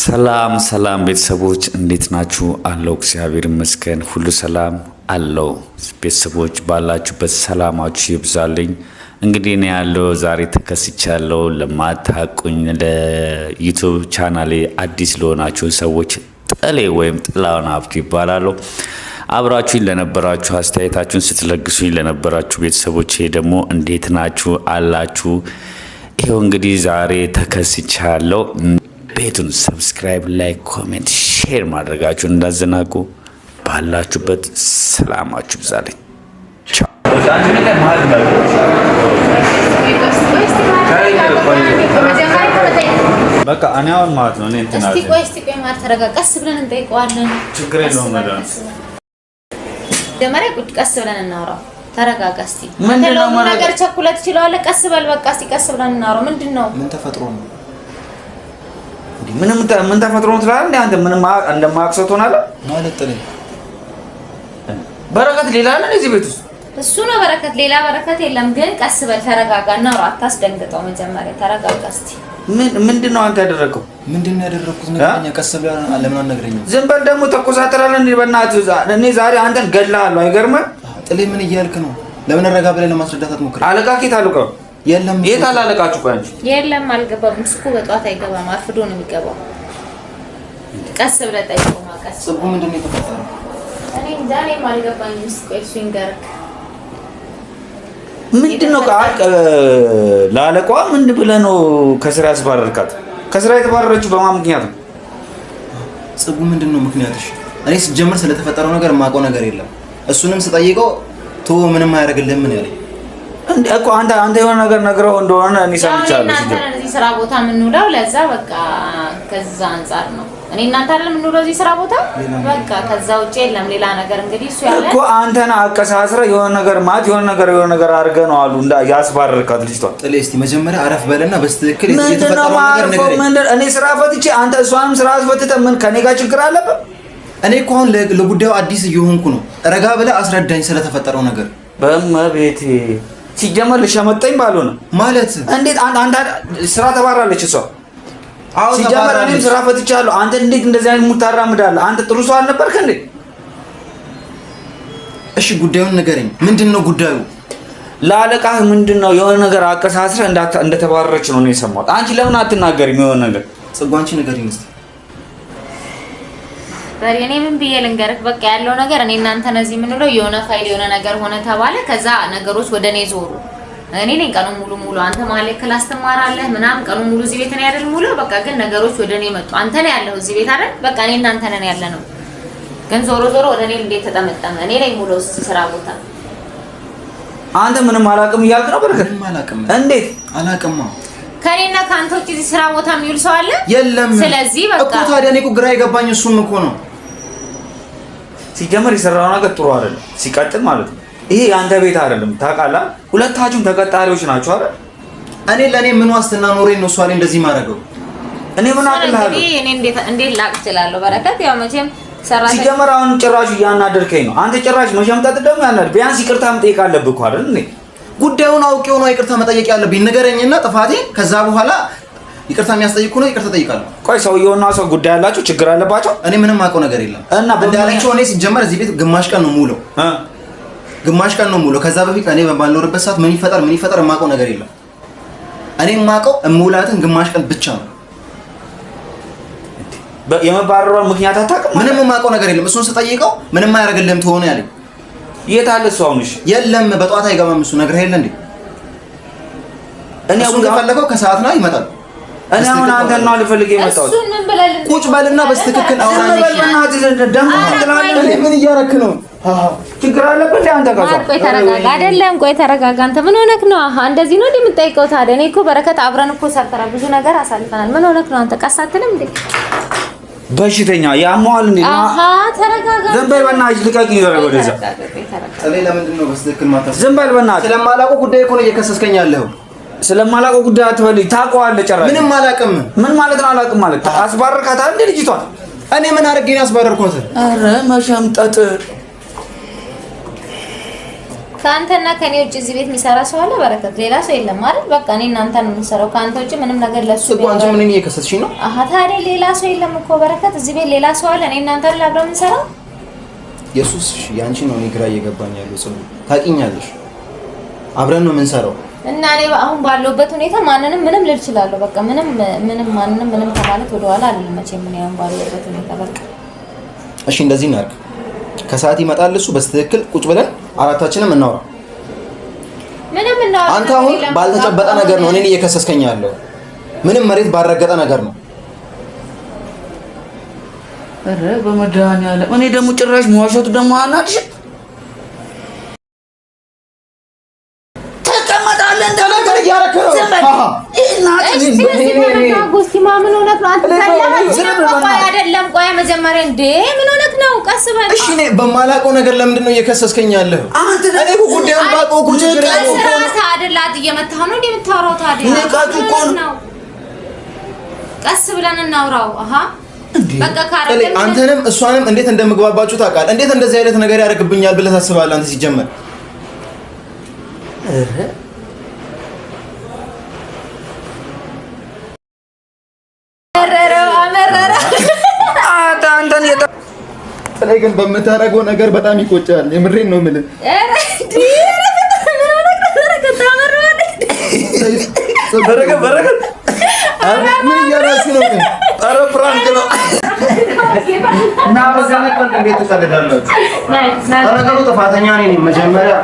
ሰላም ሰላም ቤተሰቦች እንዴት ናችሁ? አለው እግዚአብሔር ይመስገን ሁሉ ሰላም አለው። ቤተሰቦች ባላችሁበት ሰላማችሁ ይብዛልኝ። እንግዲህ እኔ ያለው ዛሬ ተከስቻለሁ። ለማታውቁኝ ለ YouTube ቻናሌ አዲስ ለሆናችሁ ሰዎች ጥሌ ወይም ጥላሁን ሀብቱ ይባላሉ። አብራችሁኝ ለነበራችሁ አስተያየታችሁን ስትለግሱኝ ለነበራችሁ ቤተሰቦቼ ደግሞ እንዴት ናችሁ አላችሁ? ይኸው እንግዲህ ዛሬ ተከስቻለሁ። ቤቱን subscribe፣ like፣ comment፣ share ማድረጋችሁን እንዳዘናጉ። ባላችሁበት ሰላማችሁ ብዛለኝ። በቃ እኔ አሁን ማለት ነው እኔ እንትን እስቲ ቆይ እስቲ ቆይ ማለት ተረጋጋ። ቀስ ብለን እንጠይቀዋለን። ችግር የለውም። መጀመሪያ ቁጭ ቀስ ብለን እናውራው። ተረጋጋ እስቲ። ምንድን ነው ለሁሉ ነገር ቸኩለህ ትችለዋለህ። ቀስ በል በቃ። እስቲ ቀስ ብለን እናውራው። ምንድን ነው ምን ተፈጥሮ ነው? ምንም ምን ተፈጥሮ ነው ትላለህ እንዴ አንተ? ምንም እንደማያውቅ ሰው ትሆናለህ ማለት ጥሌ በረከት ሌላ አለ እዚህ ቤት ውስጥ እሱ ነው በረከት፣ ሌላ በረከት የለም። ግን ቀስ በል ተረጋጋ፣ እናውራ። አታስደንግጠው። መጀመሪያ ተረጋጋ እስቲ። ምን ምንድን ነው አንተ ያደረገው? ምንድን ነው ያደረግኩት? ንገረኛ። ቀስ ብለህ ለምን አልነግረኝም? ዝም በል ደግሞ ተኮሳተራለህ እንዴ? በእናትህ እኔ ዛሬ አንተን ገድልሃለሁ። አይገርምህ? ጥሌ ምን እያልክ ነው? ለምን ረጋ ብለህ ለማስረዳት አትሞክርም? አለቃ ኬት አለቃው የለም። የት አለ አለቃችሁ? ቆይ አንቺ የለም፣ አልገባም። እሱ እኮ በጠዋት አይገባም፣ አርፍዶ ነው የሚገባው። ቀስ ብለህ ጠይቀው። ቀስ ጽጉ ምንድን ነው የተፈጠረው? እኔ እንጃ፣ እኔም አልገባኝም። እስኪ ቆይ እሱ ይንገርክ። ምንድን ነው ለአለቃዋ ምን ብለህ ነው ከስራ ያስባረርካት? ከስራ የተባረረችው በማን ምክንያት ነው? ጽጉ ምንድን ነው ምክንያትሽ? እኔ ስጀምር ስለተፈጠረው ነገር የማውቀው ነገር የለም። እሱንም ስጠይቀው ቶ ምንም አያደርግልህም ምን ያለኝ እንዴ እኮ አንተ አንተ የሆነ ነገር ነግረው እንደሆነ እኔ ሰምቻለሁ። እናንተ ነን እዚህ ስራ ቦታ የምንውለው፣ ለዛ በቃ ከዛ አንጻር ነው። እኔ እናንተ አይደል የምንውለው እዚህ ስራ ቦታ በቃ ከዛ ውጭ የለም ሌላ ነገር። እንግዲህ እሱ ያለ እኮ አንተን አቀሳስረህ የሆነ ነገር ማለት የሆነ ነገር የሆነ ነገር አድርገህ ነው አሉ እንዳ ያስባረርካት ልጅቷ። ጥሌ እስቲ መጀመሪያ አረፍ በለና በስትክክል ምንድን ነው የተፈጠረው ነገር ማርፎ? ንገረኝ። ምንድን እኔ ስራ ፈትቼ አንተ እሷንም ስራ አስፈትተህ ምን ከኔ ጋር ችግር አለብህ? እኔ እኮ አሁን ለጉዳዩ አዲስ እየሆንኩ ነው። ረጋ ብለህ አስረዳኝ ስለተፈጠረው ነገር። በመቤቴ ሲጀመር ልሸመጠኝ ባልሆነ ማለት እንዴት አንተ አንተ ስራ ተባራለች እሷ። አዎ ሲጀመር እኔም ተባራለች። ስራ ፈትቻለሁ። አንተ እንዴት እንደዚህ አይነት ሙድ ታራምዳለህ? አንተ ጥሩ ሰው አልነበርክ እንዴ? እሺ ጉዳዩን ንገረኝ። ምንድን ነው ጉዳዩ? ለአለቃህ ምንድን ነው የሆነ ነገር አቀሳስረህ እንደተባረረች ነው እኔ የሰማሁት። አንቺ ለምን አትናገሪም? የሆነ ነገር ጽጉ አንቺ ንገሪኝ እስቲ። በሬ እኔ ምን ብዬ ልንገርህ? በቃ ያለው ነገር እኔ እናንተ ነዚህ የምንለው የሆነ ፋይል የሆነ ነገር ሆነ ተባለ። ከዛ ነገሮች ወደ እኔ ዞሩ። እኔ ነኝ ቀኑን ሙሉ ሙሉ አንተ መሀል ላይ class ትማራለህ ምናምን ቀኑን ሙሉ እዚህ ቤት ነው አይደል ሙሉ። በቃ ግን ነገሮች ወደ እኔ መጡ። አንተ ነው ያለው እዚህ ቤት አይደል? በቃ እኔ እናንተ ነን ያለ ነው። ግን ዞሮ ዞሮ ወደ እኔ እንዴት ተጠመጠመ? እኔ ነኝ ሙሉ እዚህ ስራ ቦታ። አንተ ምንም አላውቅም እያልክ ነው በረከት? ምንም አላውቅም። እንዴት አላውቅም? ከእኔና ከአንተ ውጭ እዚህ ስራ ቦታ የሚውል ሰው አለ? የለም። ስለዚህ በቃ እኮ ታዲያ እኔ እኮ ግራ የገባኝ እሱም እኮ ነው። ሲጀመር የሰራው ነገር ጥሩ አይደለም። ሲቀጥል ማለት ነው ይሄ የአንተ ቤት አይደለም ታውቃለህ። ሁለታችሁም ተቀጣሪዎች ናችሁ አይደል? እኔ ለእኔ ምን ዋስትና ኖሬን ነው እሷ ላይ እንደዚህ ማድረገው? እኔ ምን አቅልሃለሁ? እንግዲህ እኔ እንዴት እንዴት ላቅ እችላለሁ? በረከት ያው መቼም ሰራተኛ ሲጀመር አሁን ጭራሽ እያናደርከኝ ነው። አንተ ጭራሽ መሸምጠጥ ደግሞ ያናድ ቢያንስ ይቅርታ መጠየቅ አለብህ እኮ አይደል እንዴ? ጉዳዩን አውቄው ነው ይቅርታ መጠየቅ ያለብኝ። ንገረኝና ጥፋቴ፣ ከዛ በኋላ ይቅርታ የሚያስጠይቅ ከሆነ ይቅርታ ጠይቃለሁ። ቆይ ሰውየውና ሰው ጉዳይ አላቸው፣ ችግር አለባቸው። እኔ ምንም አውቀው ነገር የለም። እና እንዳለችው እኔ ሲጀመር እዚህ ቤት ግማሽ ቀን ነው የምውለው፣ ግማሽ ቀን ነው የምውለው። ከዛ በፊት እኔ በማልኖርበት ሰዓት ምን ይፈጠር ምን ይፈጠር የማውቀው ነገር የለም። እኔ የማውቀው እምውላትን ግማሽ ቀን ብቻ ነው። የመባረሯ ምክንያት አታውቅም? ምንም የማውቀው ነገር የለም። እሱን ስጠይቀው ምንም አያደርግልህም ትሆነ ያለኝ። የት አለ እሱ አሁን? እሺ የለም በጠዋት አይገባም እሱ ነግረህ የለ እንዴ? እኔ እሱን ከፈለገው ከሰዓት ነው ይመጣል። እኔ አሁን አንተን ነው ልፈልግ የመጣሁት። እሱን ምን ብለህ ቁጭ በልና በስትክክል ዝም አውራኝ። በል በእናትህ። ደግሞ ትላለህ። እኔ ምን እያረክ ነው? ችግር አለብህ እንዴ አንተ ከሷ? ማር ቆይ ተረጋጋ። አይደለም ቆይ ተረጋጋ። አንተ ምን ሆነክ ነው? አሃ እንደዚህ ነው እንዴ የምትጠይቀው ታዲያ? እኔ እኮ በረከት አብረን እኮ ሰርተናል፣ ብዙ ነገር አሳልፈናል። ምን ሆነክ ነው አንተ? ቀስ አትልም እንዴ? በሽተኛ ያመዋል እንዴ? አሃ ተረጋጋ። ዝም በል በእናትህ፣ ልቀቂኝ። ዘረ ወደዛ ተረጋጋ፣ ቆይ ተረጋጋ። ጥሌ ለምንድን ነው በስትክክል ማታስ? ዝም በል በእናትህ። ስለማላውቀው ጉዳይ እኮ ነው እየከሰስከኝ ያለኸው። ስለማላውቀው ጉዳይ አትበልኝ። ታውቀዋለህ ጭራሽ። ምንም አላውቅም። ምን ማለት ነው አላውቅም ማለት? አስባረርካታል እንዴ ልጅቷን? እኔ ምን አድርጌ ነው ያስባረርኳት? ኧረ መሸምጠጥ። ከአንተና ከኔ ውጭ እዚህ ቤት የሚሰራ ሰው አለ? በረከት፣ ሌላ ሰው የለም አይደል? በቃ እኔ እናንተ ነው የምንሰራው። ከአንተ ውጭ ምንም ነገር ለሱ ጽጉ፣ አንቺ ምን እየከሰስሽኝ ነው? አሃ፣ ታዲያ ሌላ ሰው የለም እኮ በረከት፣ እዚህ ቤት ሌላ ሰው አለ? እኔ እናንተ አይደል አብረን የምንሰራው? የሱስ ያንቺ ነው እኔ ግራ እየገባኝ ያለው። ጽጉ፣ ታውቂኛለሽ፣ አብረን ነው የምንሰራው። እና እኔ አሁን ባለሁበት ሁኔታ ማንንም ምንም ልል እችላለሁ። በቃ ምንም ምንም ማንንም ምንም ከማለት ወደኋላ አልልም መቼም እኔ አሁን ባለሁበት ሁኔታ በቃ። እሺ እንደዚህ እናድርግ። ከሰዓት ይመጣል እሱ፣ በስትክክል ቁጭ ብለን አራታችንም እናውራ። ምንም እናውራ። አንተ አሁን ባልተጨበጠ ነገር ነው እኔን እየከሰስከኝ ያለው። ምንም መሬት ባልረገጠ ነገር ነው። ኧረ በመድኃኒዓለም እኔ ደግሞ ጭራሽ መዋሸቱ ደግሞ አናድሽ ትቀመጣለህ እንደ ነገር እያደረክ ነው። አይደለም ቆይ መጀመሪያ እንዴ ምን ሆነህ ነው? ቀስ በል እሺ። እኔ በማላውቀው ነገር ለምንድን ነው እየከሰስከኝ ያለህ? እኔ እኮ ጉዳዩን ባውቀው እኮ ችግር የለውም። ስርዓት አይደል? እየመታህ ነው እንዴ የምታወራው? ታዲያ ንቀቱ እኮ ነው። ቀስ ብለን እናውራው። አሃ በቃ ካረገ አንተንም እሷንም እንዴት እንደምግባባችሁ ታውቃለህ። እንዴት እንደዚህ አይነት ነገር ያደርግብኛል ብለህ ታስባለህ አንተ ሲጀመር? ጥሌ ግን በምታደርገው ነገር በጣም ይቆጫል። የምሬን ነው የምልህ። በረከት ምን እያላችሁ ነው? ኧረ prank ነው። እና በዛ ነገር እንዴት ትቀልዳላችሁ? ተረገሩ ጥፋተኛ እኔ ነኝ መጀመሪያ።